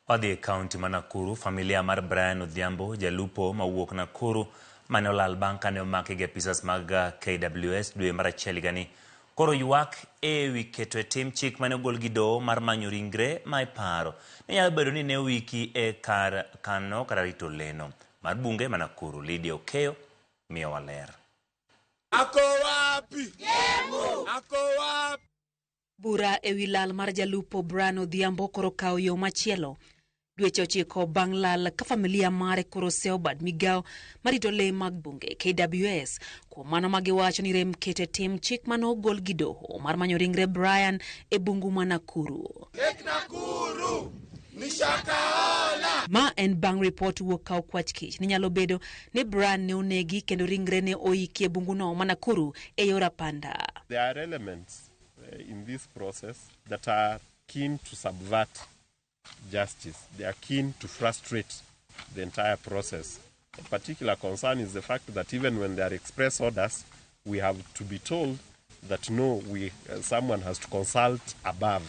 Wadhi e kaunti ma Nakuru, familia mar Brian Odhiambo, jalupo mawuok Nakuru mane olal bang' kane omaki gi apisas mag KWS dwe mar achiel higani, koro ywak e wi keto e tim chik mane ogol gi doho mar manyo ringre ma iparo ni nyalo bedo ni ne oiki e kar kano kata rito leno mar bunge ma Nakuru. Lydia Okeyo miyowa ler. Ako wapi? Ako wapi? Bura e wi lal mar jalupo Brian Odhiambo koro kawo yo machielo dweche 9 bang' lal ka familia mare koro oseyo bad migawo marito lee mag bunge KWS kuom mano ma giwacho ni rem keto e tim chik mane ogol gi doho mar manyo ringre Brian e bungu ma Nakuru. Lake Nakuru ni Shakahola. Ma en bang' ripot wuok ka okwach kich ni nyalo bedo ni Brian ne onegi kendo ringre ne oiki e bunguno ma Nakuru e yor apanda. There are elements in this process that are keen to subvert justice. They are keen to frustrate the entire process. A particular concern is the fact that even when there are express orders, we have to be told that no, someone has to consult above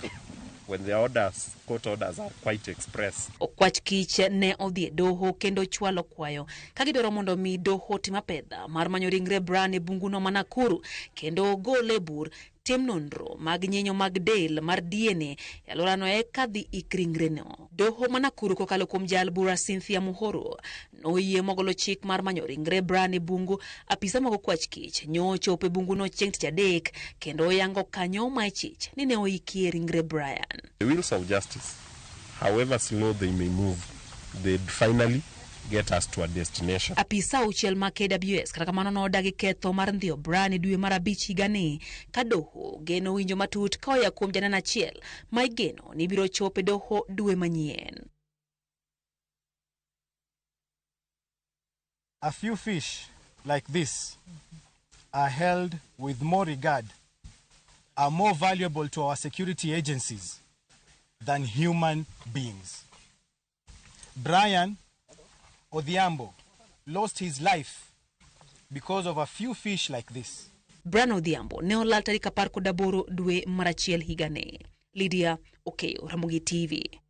when the orders, court orders are quite express. Okwach kich ne odhi e doho kendo chwalo kwayo ka gidwaro mondo mi doho tim apedha mar manyo ringre Brian e bunguno ma Nakuru kendo gole e bur tim nonro mag nyinyo mag del mar DNA e alworano eka dhi ik ringreno. Doho ma Nakuru kokalo kuom jal bura Cynthia Muhoro noyie mogolo chik mar manyo ringre Brian e bungu. Apisa mag okwach kich nyochopo e bunguno chieng' tich adek kendo oyango kanyo ma ichich ni ne oikie ringre Brian. The wheels of justice, however slow they may move, they'd finally get us to a destination. Apisa auchiel mag KWS kata kamano nodagi ketho mar ndhiyo Brian e dwe mar abich higani ka doho geno winjo matut ka oya kuom janeno achiel ma igeno ni biro chopo e doho dwe manyien. A few fish like this are held with more regard, are more valuable to our security agencies than human beings. Brian Odhiambo lost his life because of a few fish like this. Brian Odhiambo ne olal tarik 18 dwe mar achiel higani. Lydia Okeyo, Ramogi TV.